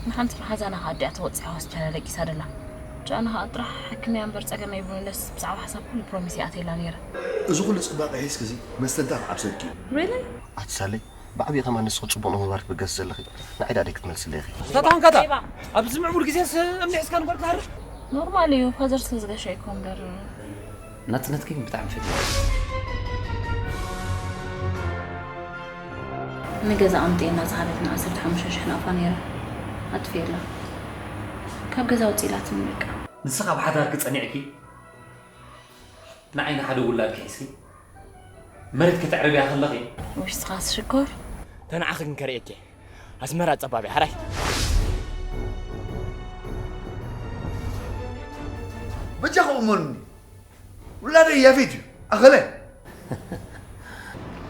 ንሓንቲ መሓዛና ከኣ ኣዲኣ ተወጺኣ ሆስፒታል ኣለቂሳ ደላ። ጃና ከኣ ጥራሕ ሕክምያ እምበር ጸገም የብሉን ኢለስ ብዛዕባ ሓሳብ ኩሉ ፕሮሚስ ይኣትየላ ነይረ። እዚ ኩሉ ጽባቐ ሒዝኪ እዚ መስተንታ ክዓብሰልኪ እዩ። Really? ኣትሳለይ ብዓብዪ ከማን ንስኺ ጽቡቕ ንምግባር ትብገስ ዘለኺ ንዓይ ዳኣ ደይ ክትመልስለይ ኢኺ። ተታንካታ ኣብዚ ምዕቡል ግዜ እምኒ ሒዝካ ንበር ትሃርሽ ኖርማል እዩ ፋዘር ስለዝገሸ ይኮ እምበር ናጽነትኪ ግን ብጣዕሚ ፈትየ ንገዛ ኣምጥየና ዝሃበትና ዓሰርተ ሓሙሽተ ሽሕ ናቕፋ ነይራ ኣጥፍየላ ካብ ገዛ ውፅኢላትኒ በቃ ንስኻ ብሓዳርኪ ጸኒዕኪ ንዓይ ንሓደ ውላድኪ ሒዝኪ መሬት ከተዕርብያ ከለኺ ውሽጥኻስ ሽኮር ተንዓኺ ግን ከርእየኪ ኣስመራ ጸባብ እያ ሓራይ በጃኹም እመኑኒ ውላደይ ያፌት እዩ ኣኸለ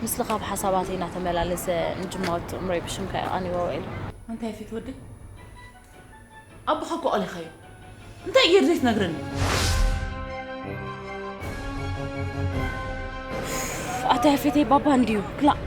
ምስልኻ ብሓሳባተይ እናተመላለሰ ንጅማወት ጥቕሚ ረቢሹም ከየቓንይዎ ውዒሉ ኣንታ ያፌት ወደይ ኣቦኻ እኮ ቀሊኻዮ እንታይ እየ ዘይትነግረኒ ኣታ ያፌተይ ባባ እንድዩ ክላእ